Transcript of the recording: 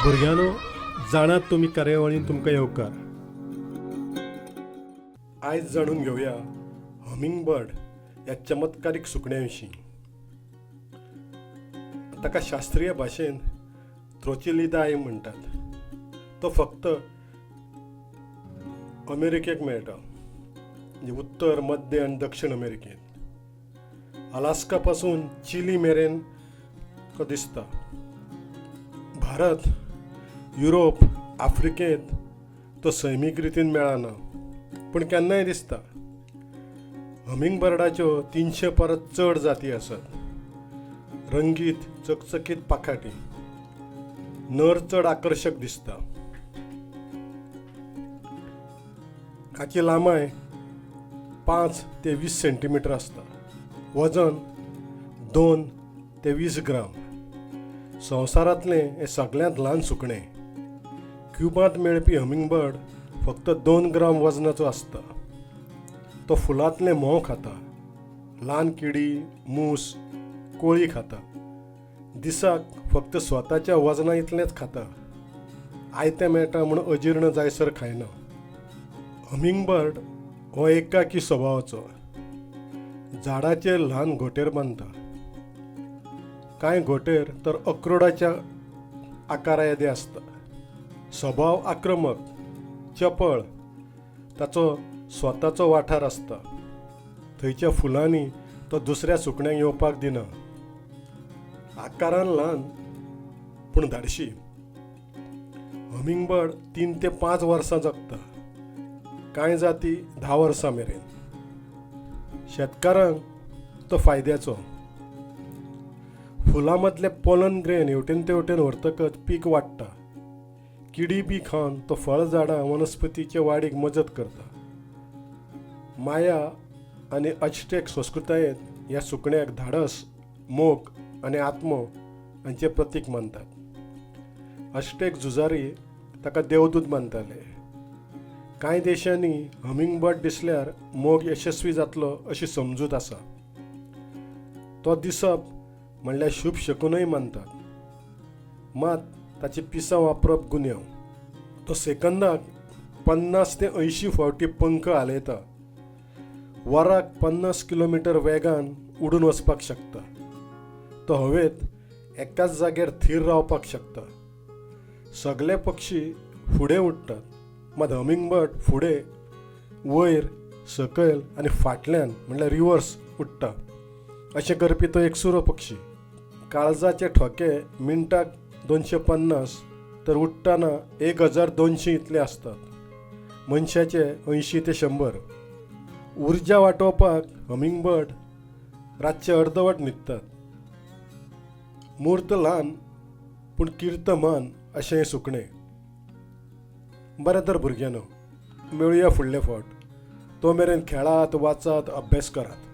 भुरग्यांनो, जाणात तुमी कार्यावळीन तुमकां येवकार. आयज जाणून घेवया हमिंगबर्ड ह्या चमत्कारीक सुकण्या विशीं. ताका शास्त्रीय भाशेंत त्रोचिलिदाय म्हणटात. तो फक्त अमेरिकेक मेळटा, म्हणजे उत्तर, मध्य आनी दक्षिण अमेरिकेंत. अलास्का पासून चिली मेरेन तो दिसता. भारत, युरोप, आफ्रिकेंत तो सैमीक रितीन मेळना, पूण केन्नाय दिसता. हमिंगबर्डाच्यो 300 परस चड जाती आसात. रंगीत चकचकीत पाखाटी. नर चड आकर्शक दिसता. हाची लांबाय 5 ते 20 सेंटीमिटर आसता. वजन 2 ते 20 ग्राम. संवसारांतलें हें सगळ्यांत ल्हान सुकणें. क्युबांत मेळपी हमिंगबर्ड फक्त 2 ग्राम वजनाचो आसता. तो फुलांतलें म्होंव खाता. ल्हान किडी, मूस, कोळी खाता. दिसाक फक्त स्वताच्या वजना इतलेंच खाता. आयतें मेळटा म्हूण अजीर्ण जायसर खायना. हमिंगबर्ड हो एकाकी स्वभावाचो. झाडाचेर ल्हान घोंटेर बांदता. कांय घोंटेर तर अक्रोडाच्या आकारा येदे आसता. स्वभाव आक्रमक, चपळ. ताचो स्वताचो वाठार आसता. थंयच्या फुलांनी तो दुसऱ्या सुकण्यांक येवपाक दिना. आकारान ल्हान पूण धाडशी. हमिंगबर्ड 3 ते 5 वर्सां जगता. कांय जाती 10 वर्सां मेरेन. शेतकारांक तो फायद्याचो. फुलां मदले पोलन ग्रेन हेवटेन तेवटेन व्हरतकच पीक वाडटा. किडी बी खावन तो फळ झाडां वनस्पतीचे वाडीक मजत करता. माया आनी अजटेक संस्कृतायेंत ह्या सुकण्याक धाडस, मोग आनी आत्मो हांचें प्रतीक मानतात. अजटेक झुजारी ताका देवदूत मानताले. कांय देशांनी हमिंगबर्ड दिसल्यार मोग यशस्वी जातलो अशी समजूत आसा. तो दिसप म्हणल्यार शुभ शकूनय मानतात. मात ताची पिसां वापरप गुन्यांव. तो सेकंदाक 50 ते 80 फावटी पंख हालयता. वराक 50 किलोमिटर वेगान उडून वचपाक शकता. तो हवेंत एकाच जाग्यार थीर रावपाक शकता. सगले पक्षी फुडें उडटात, मात हमिंगबर्ड फुडें, वयर, सकयल आनी फाटल्यान म्हणल्यार रिवर्स उडटा. अशें करपी तो एकसुरो पक्षी. काळजाचे ठोके मिनटाक 250 तर उडटना 1200 इतले आसतात. मनशाचे 80 ते 100. उर्जा वाटोवपाक हमिंगबर्ड रातचे अर्दवट न्हिदतात. मूर्त ल्हान पूण कीर्त म्हान अशें हें सुकणें. बरें तर भुरग्यांनो, मेळुया फुडले फावट. तो मेरेन खेळात, वाचात, अभ्यास करात.